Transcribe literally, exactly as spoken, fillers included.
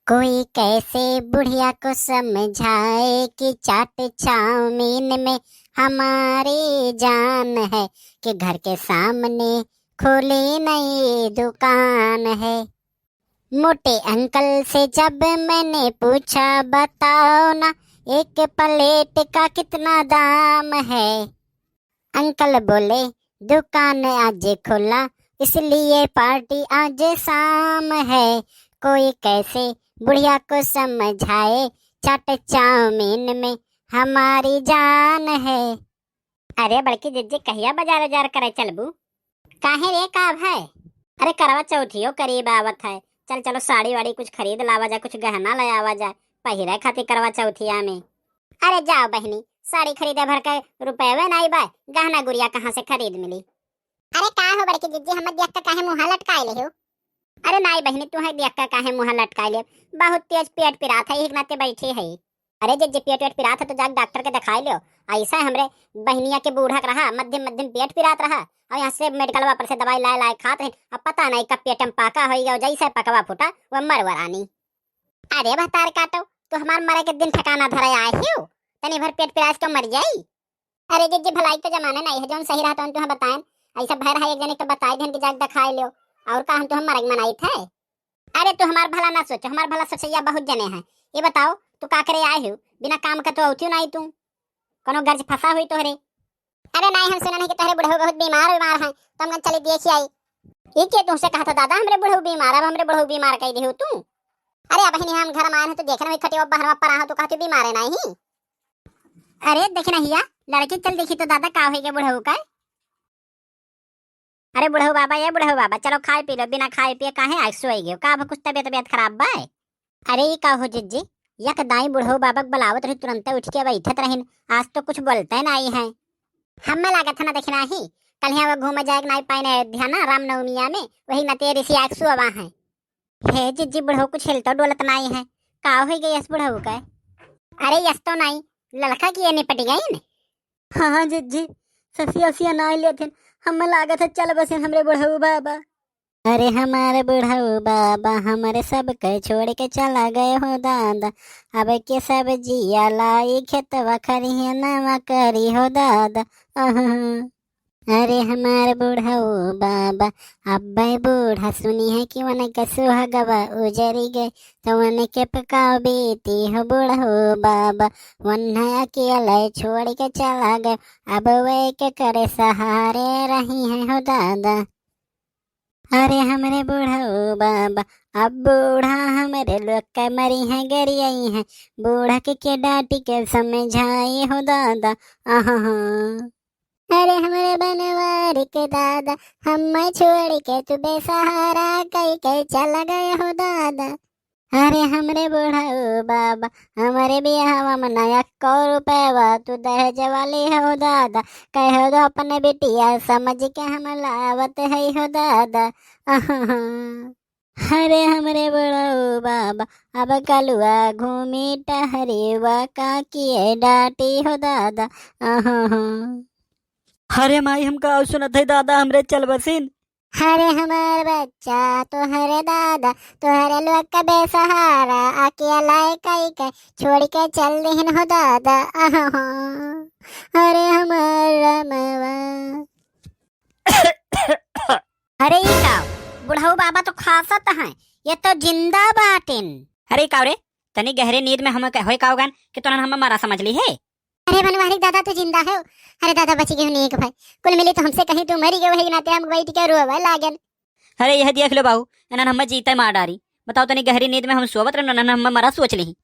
कोई कैसे बुढ़िया को समझाए कि चाट चाउमीन में हमारी जान है, कि घर के सामने खुली नई दुकान है। मोटे अंकल से जब मैंने पूछा, "बताओ ना, एक प्लेट का कितना दाम है?" अंकल बोले, "दुकान आज खुला, इसलिए पार्टी आज शाम है। कोई कैसे बुढ़िया को समझाए, चाट चाउमीन में हमारी जान है।" अरे बड़की जिज्जी, कहिया बाजार उजार करे चलबू? काहे रे, का भय? अरे करवा चौथियो करीब आवत है, चल चलो साड़ी वाड़ी कुछ खरीद लावा जाए, कुछ गहना ले आवा जाए पहिरे खातिर करवा चौथिया में। अरे जाओ बहिनी, साड़ी खरीदे भर के रुपयवे नाई बा, गहना गुरिया कहाँ से खरीद मिली? अरे का हो बड़की जिज्जी, हमर दियक्का काहे मुँह लटकाए ले हो? अरे नाई बहिनी, तू है दियक्का काहे मुँह लटकाए ले? बहुत तेज पेट पिरात है, एक नाते बैठी है। अरे जिज्जी, पेट वेट पिरात है तो जाके डॉक्टर के दिखाई लियो। ऐसा है हमरे बहिनिया के बूढ़ा के रहा, मध्यम मध्यम पेट पिरात रहा, और यहाँ से मेडिकलवा पर से दवाई लाए लाए खात रही, अब पता नहीं कब पेट में पाका हो गया, जैसे पकवा फूटा वो मर वरानी। अरे भतार काटो, तू हमार मरे के दिन ठिकाना धरे आए हियो, तनी भर पेट पिरास के मर जाई। अरे जिज्जी, भलाई तो जमाने नहीं है, जौन सही रहा तौन तुहे बताएन। ऐसा भय रहा एक जने के बताई देन कि जाके दिखाई लियो, और का हम तुहे मरग मनाई थे? अरे तू हमार भला ना सोचो, हमार भला सोचैया बहुत जने हैं। ये बताओ, तू का करे आए हो? बिना काम के तो औती नहीं तू, कोनो गर्ज फंसा हुई तोहरे। अरे नहीं, हम सुना नहीं कि तोहरे बुढ़ऊ बहुत बीमार बीमार हैं, तो हम कहा चली देखी आई। ये के तुमसे कहा था दादा, हमरे बुढ़ऊ बीमार, अब हमरे बुढ़ऊ बीमार कह दियो तू। अरे अब ही नहीं हम घर में आए हैं तो देखे ना वही खटिया बाहर में पड़ा हो तो कहती बीमार है नहीं। अरे देखी ना हिया, लड़की चल देखी तो दादा का होई गए बुढ़ऊ का। अरे बुढ़ऊ बाबा, ये बुढ़ऊ बाबा, चलो खाए पी लो, बिना खाए पिए काहे आज सोए गए? का अब कुछ तबियत तबियत खराब बा? अरे ई का हो जिज्जी, यक दाई बुढ़ऊ बाबा के बुलावत रही, तुरंते उठ के बैठत रहिन, आज तो कुछ बोलते नहीं है। हमें लागत है ना देखना ही, कल यहाँ वो घूमे जाए के नहीं पाए ना ध्यान रामनवमिया में, वही नते ऋषि आग सुअवा है। हे जिज्जी, बुढ़ऊ कुछ हिलतो डोलत नाई है, का होई गई यस बुढ़ऊ के? अरे यस तो नाई, ललका की ये निपट गई ने। हाँ, हाँ जिज्जी, ससिया उसिया नाई लेथिन, हमें लागत है चल बसिन हमरे बुढ़ऊ बाबा। अरे हमारे बुढ़ऊ बाबा हमरे सब के छोड़ के चला गए हो दादा, अब के सब्जिया लाई खेतवा खरिहनवा करी हो दादा। अहं। अरे हमार बुढ़ऊ बाबा, अब्बे बूढ़ा सुनी है कि वन के सुहागवा उजरी गए, तो वन के पकाओ बीती हो बुढ़ऊ बाबा, वन अकेले छोड़ के चला गए, अब वे के करे सहारे रही है हो दादा। अरे हमरे बुढ़ऊ बाबा, अब बूढ़ा हमरे लोग के मरी है गरियाई है, बूढ़ा के के डांटी के समझाई हो दादा। अहं। अरे हमरे बनवारी के दादा, हमें छोड़ के तू बेसहारा कई के चल गए हो दादा। अरे हमरे बुढ़ऊ बाबा, हमरे बियाहवा में नया को रुपयवा तू दहेज वाली हो दादा, कहो दो अपने बिटिया समझ के हम लावत है हो दादा। अरे हमरे बुढ़ऊ बाबा, अब कलुआ घूमी टहरी वा का किए डांटी हो दादा। अहं। अरे माई, हमका और सुनत है दादा, हमरे चल बसिन। अरे हमार बच्चा, तोहरे दादा, तोहरे लोग का बेसहारा, अकेला कई के छोड़ के चल दिहन हो दादा। अहं। अरे हमार रमवा। अरे ई का, बुढ़ऊ बाबा तो खासत हैं, ये तो जिंदा बाटिन। अरे ई का रे, तनी गहरे नींद में हम होए का होगन कि तोनन हम मरा समझ ली है? अरे बनवारी दादा, तू जिंदा है? अरे दादा, बच गए नीक भाई। कुल मिली तो हमसे कहीं तू मरी गए, वही नाते हम बैठ के रोवे लागन। अरे यह देख लो बाबू, इन्हन हम जीते मार डारी। बताओ, तनी गहरी नींद में हम सोवत रहन, इन्हन हम मरा सोच ली।